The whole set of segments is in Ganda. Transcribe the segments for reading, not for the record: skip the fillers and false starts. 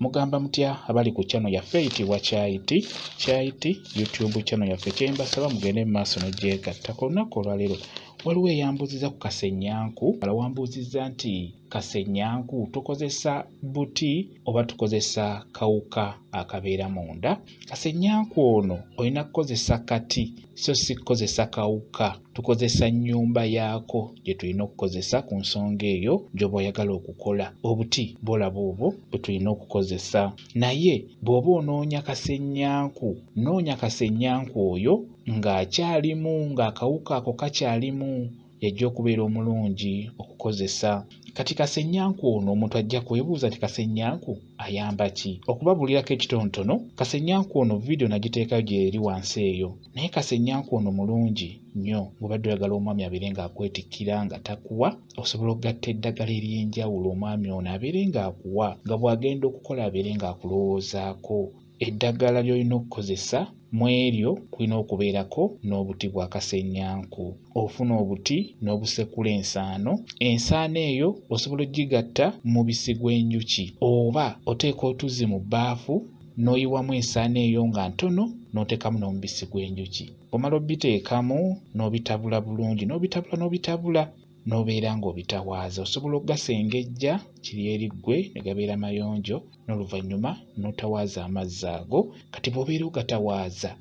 Mugamba mutya abali ku channel yaffe eyitibwa Kyayiti Kyayiti YouTube channel yaffe? Kyembasaba mugende mu maaso n'ogyegattako. Olunaku olwaleero waliwo eyambuuzizza ku kasenyanku. Wambuuzizza nti kasenyanku tukozesa buti oba tukozesa kawuka akabeera munda. Kasenyanku ono olina kukozesa kati so si kukozesa kawuka, tukozesa nnyumba yaako gye tulina okukozesa ku nsonga eyo gy'oba oyagala okukola. Obuti bw'olaba obwo bwe tulina okukozesa. Naye bw'oba onoonya kasenyanku, noonya kasenyanku oyo ng'akyalimu, ng'akawuka ako kakyalimu, yajja okubeera omulungi okukozesa. Kati kasenyanku ono omuntu ajja kwebuuza nti kasenyanku ayamba ki? Okubabuulirako ekitonotono, kasenyanku ono vidiyo nagiteekayo gy'eri wansi eyo. Naye kasenyanku ono mulungi nnyo ng'obadde oyagala omwami abeere ng'akwetikkira nga takuwa, osobola okugatta eddagala ery'enjawulo omwami ono abeere ng'akuwa, nga bw'agenda okukola abeere ng'akulowoozaako. Eddagala ly'olina okukozesa mu eryo kulina okubeerako n'obuti bwa kasenyanku. Ofuna obuti n'obusekula ensaano. Ensaano eyo osobola ogigatta mu mubisi gw'enjuki, oba oteeka otuzzi mu bbaafu n'oyiwamu ensaano eyo nga ntono n'oteekamu n'omubisi gw'enjuki. Bw'omala obiteekamu n'obitabula bulungi, n'obitabula n'obitabula n'obeera ng'obitawaaza. Osobola okugasengejja kiri eri ggwe ne gabeera mayonjo, n'oluvannyuma n'otawaaza amazzi ago. Kati bw'obeera ogatawaaza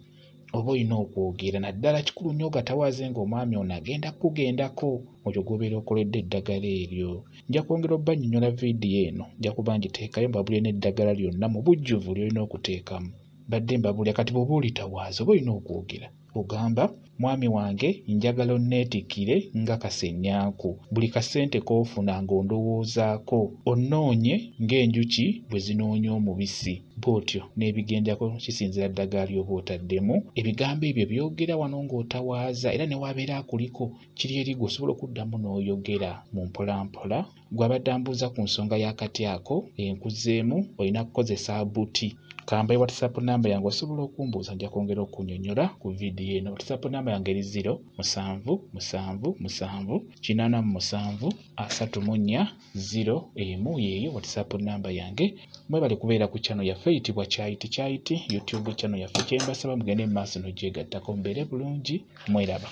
oba olina okwogera, naddala kikulu nnyo ogatawaaze ng'omwami ono agenda kukugendako oyo gw'obeera okoledde eddagala eryo. Nja kwongera obbannyonnyola vidiyo eno, nja kuba ngiteekayo mbabuulire n'eddagala lyonna mu bujjuvu ly'olina okuteekamu. Badde mbabuulira kati bw'oba olitawaaza oba olina okwogera. Ogamba, mwami wange njagala onneetikkire nga kasenyanku, buli kasente k'ofuna ng'ondowoozaako, onnoonye ng'enjuki bwe zinoonya omubisi. Bw'otyo n'ebigendako kisinziira ddagala ly'oba otaddemu. Ebigambo ebyo byogera wano ng'otawaaza, era ne wabeera akuliko kiri eri ggwe osobola okuddamu n'oyogera mu mpolampola. Gw'abadde ambuuza ku nsonga y'akati ako enkuzeemu, olina kukozesa buti. Kambaye WhatsApp namba yange osobola okumbuuza, nja kwongera okunnyonnyola ku vidiyo eno. WhatsApp namba yange eri 0 7 7 7 87 34 0 1, yeeyo WhatsApp namba yange. Mwebale kubeera ku channel yaffe eyitibwa Kyayiti Kyayiti YouTube channel yaffe. Kyembasaba mugende mu maaso n'ogyegattako, mubeere bulungi, mweraba.